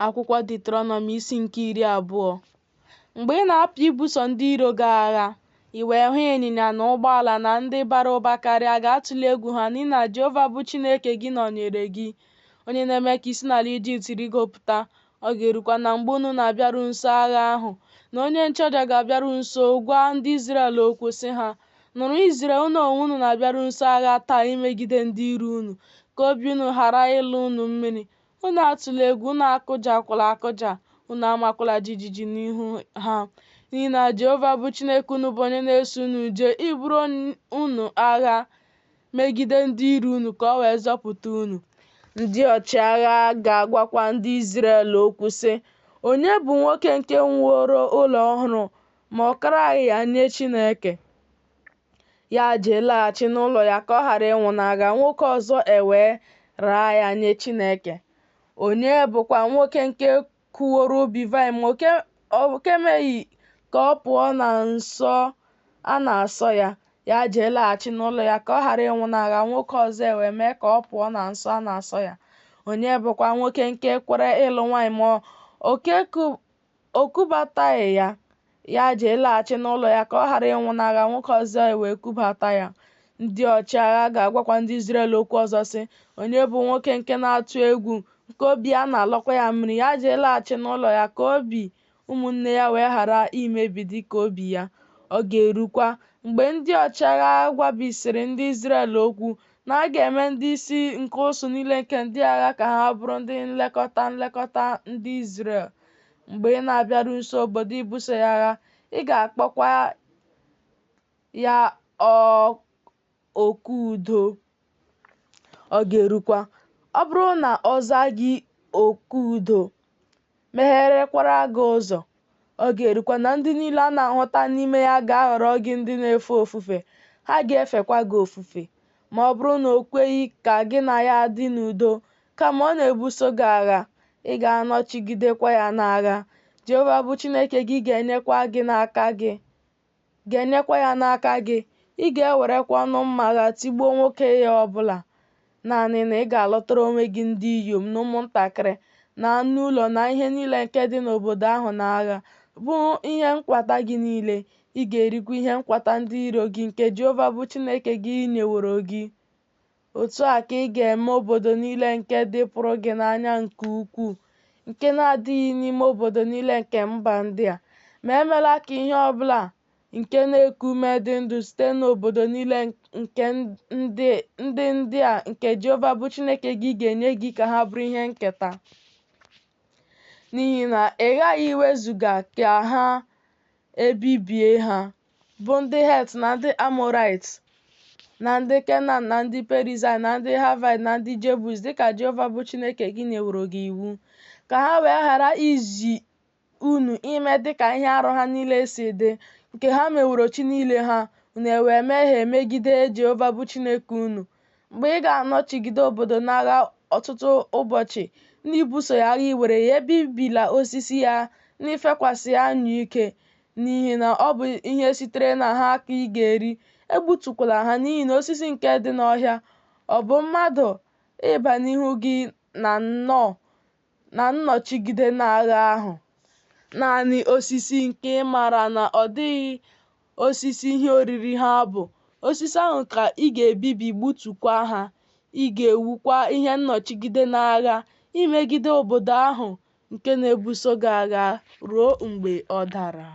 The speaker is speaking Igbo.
Akwụkwọ Deuterọnọmi isi nke 20. Mgbe ị na-apụ ibuso ndị iro gị agha, i wee hụ ịnyịnya na ụgbọala na ndị bara ụba karịa gị, atụla egwu ha, n'ihi na Jehova bụ Chineke gị nọnyeere gị, onye na-eme ka i si n'ala Ijipt rịgopụta. Ọ ga-erukwa na mgbe unu na-abịaru nso agha ahụ, na onye nchụaja ga-abịaru nso gwa ndị Izrel okwu, sị ha, Nụrụ, Izrel, unu onwe unu na-abịaru nso agha taa imegide ndị iro unu, ka obi unu ghara ịlọ unu mmiri, Unu atụla egwu, unu akụjakwala akụja, unu amakwala jijiji n'ihu ha, n'ihi na Jehova bụ Chineke unu bụ onye na-eso unu jee iburu unu agha megide ndị iro unu, ka o wee zọpụta unu. Ndị ọchịagha ga-agwakwa ndị Izrel okwu, sị, Onye bụ nwoke nke wuworo ụlọ ọhụrụ, ma ọ karaghị ya nye Chineke? Ya jee laghachi n'ụlọ ya ka ọ ghara ịnwụ n'agha, nwoke ọzọ ewee raa ya nye Chineke. Onye bụkwa nwoke nke kụworo ubi vaịn ma o kemeghị ka ọ pụọ na nsọ a na-asọ ya? Ya jee laghachi n'ụlọ ya ka ọ ghara ịnwụ n'agha, nwoke ọzọ ewee mee ka ọ pụọ na nsọ a na-asọ ya. Onye bụkwa nwoke nke kwere ịlụ nwaanyị ma o kubataghị ya? Ya jee laghachi n'ụlọ ya ka ọ ghara ịnwụ n'agha, nwoke ọzọ ewee kubata ya. Ndị ọchịagha ga-agwakwa ndị Izrel okwu ọzọ, sị, Onye bụ nwoke nke na-atụ egwu, nke obi ya na-alọkwa ya mmiri? Ya jee laghachi n'ụlọ ya ka obi ụmụnne ya wee ghara imebi dị ka obi ya. Ọ ga-erukwa, mgbe ndị ọchịagha gwabisịrị ndị Izrel okwu, na a ga-eme ndị isi nke ụsụụ niile nke ndị agha ka ha bụrụ ndị nlekọta nlekọta ndị Izrel. Mgbe ị na-abịaru nso obodo ibuso ya agha, ị ga-akpọkwa ya oku udo. Ọ ga-erukwa, ọ bụrụ na ọ zaa gị oku udo, megherekwara gị ụzọ, ọ ga-erukwa na ndị niile a na-ahụta n'ime ya ga-aghọrọ gị ndị na-efe ofufe, ha ga-efekwa gị ofufe. Ma ọ bụrụ na o kweghị ka gị na ya dị n'udo, kama ọ na-ebuso gị agha, ị ga-anọchigidekwa ya n'agha, Jehova bụ Chineke gị ga-enyekwa ya n'aka gị, ị ga-ewerekwa ọnụ mma agha tigbuo nwoke ya ọ bụla. Naanị na ị ga-alọtara onwe gị ndị inyom na ụmụntakịrị na anụ ụlọ na ihe niile nke dị n'obodo ahụ n'agha, bụ ihe nkwata gị niile. Ị ga-erikwa ihe nkwata ndị iro gị nke Jehova bụ Chineke gị nyeworo gị. Otu a ka ị ga-eme obodo niile nke dịpụrụ gị n'anya nke ukwuu, nke na-adịghị n'ime obodo niile nke mba ndị a. Ma emela ka ihe ọ bụla nke na-eku ume dị ndụ site n'obodo niile nke ndị ndị a nke Jehova bụ Chineke gị ga-enye gị ka ha bụrụ ihe nketa. N'ihi na ị ghaghị iwezuga ka ha ebibie ha, bụ ndị Het na ndị Amọraịt na ndị Kenan na ndị Perizaịt na ndị Haịvaịt na ndị Jebus, dịka Jehova bụ Chineke gị nyeworo gị iwu, ka ha wee ghara izi unu ime dịka ihe arụ ha niile si dị, nke ha meworo chi niile ha, unu ewee mehie megide Jehova bụ Chineke unu. Mgbe ị ga-anọchigide obodo n'agha ọtụtụ ụbọchị n'ibuso ya agha iwere ya, ebibila osisi ya n'ifekwasị ya anyụike, n'ihi na ọ bụ ihe sitere na ha ka ị ga-eri. Egbutukwala ha, n'ihi na osisi nke dị n'ọhịa, ọ bụ mmadụ ịba n'ihu gị na nnọchigide n'agha ahụ? Naanị osisi nke ị maara na ọ dịghị osisi ihe oriri ha bụ, osisi ahụ ka ị ga-ebibi gbutukwa ha. Ị ga-ewukwa ihe nnọchigide n'agha imegide obodo ahụ nke na-ebuso gị agha ruo mgbe ọ dara.